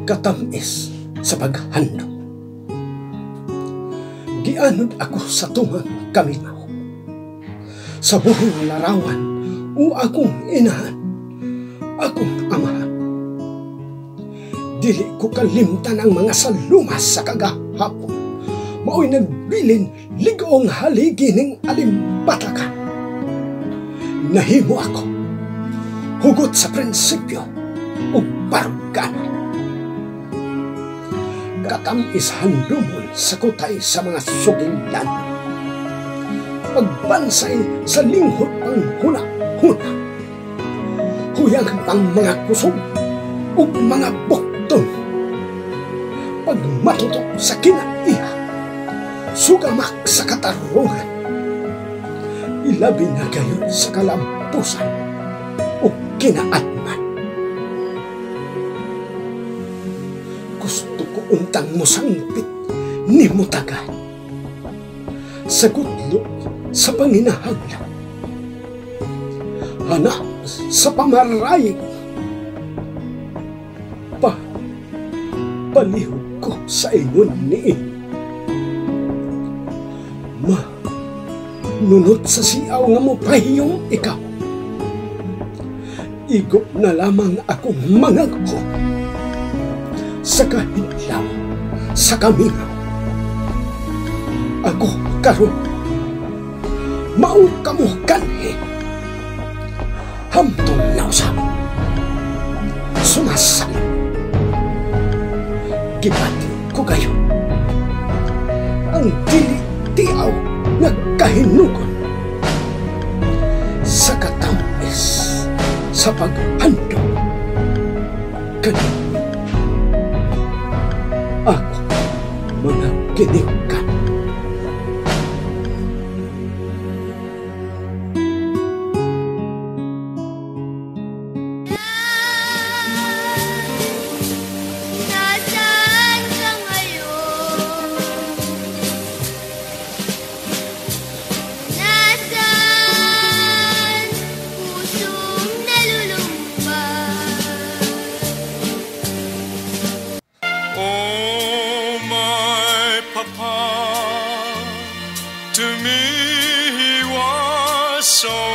Katamis sa paghandom. Gianod ako sa tumang kaminaw. Sa buhong larawan o akong inahan, akong amahan. Dili ko kalimtan ang mga salumas sa kagahapon. Mao'y nagbilin ligong haligi ning alimbatakan. Nahimo ako hugot sa prinsipyo ug baruganan. Katamis handumon sa kutay sa mga sugilan. Pagbansay sa linghot pang huna-huna. Huyang pang mga kusog ug mga bukton. Pagmatutok sa kinaiya, sugamak sa katarungan. Ilabi na gayon sa kalampusan o kinaatman. Gusto ko untang mosangpit ni mutagan. Sa gudlo sa panginahanglan. Hana sa pamarayig. Palihog ko sa ingon ni Ma, nunot sa siaw nga mo pahiyong ikaw. Igop na lamang akong mangagko sa kahidlaw, sa kaminaw. Ako karon mao kamo kanhi. Hamtong nausap, sumasali. Gibati ko kayo ang dili tiaw nga kahinugon sa katamis sa paghandom kaninyo. Ako mga ginikan. Nasaan ka ngayon? Nasaan pusong nalulumba? Oh, my papa, to me he was so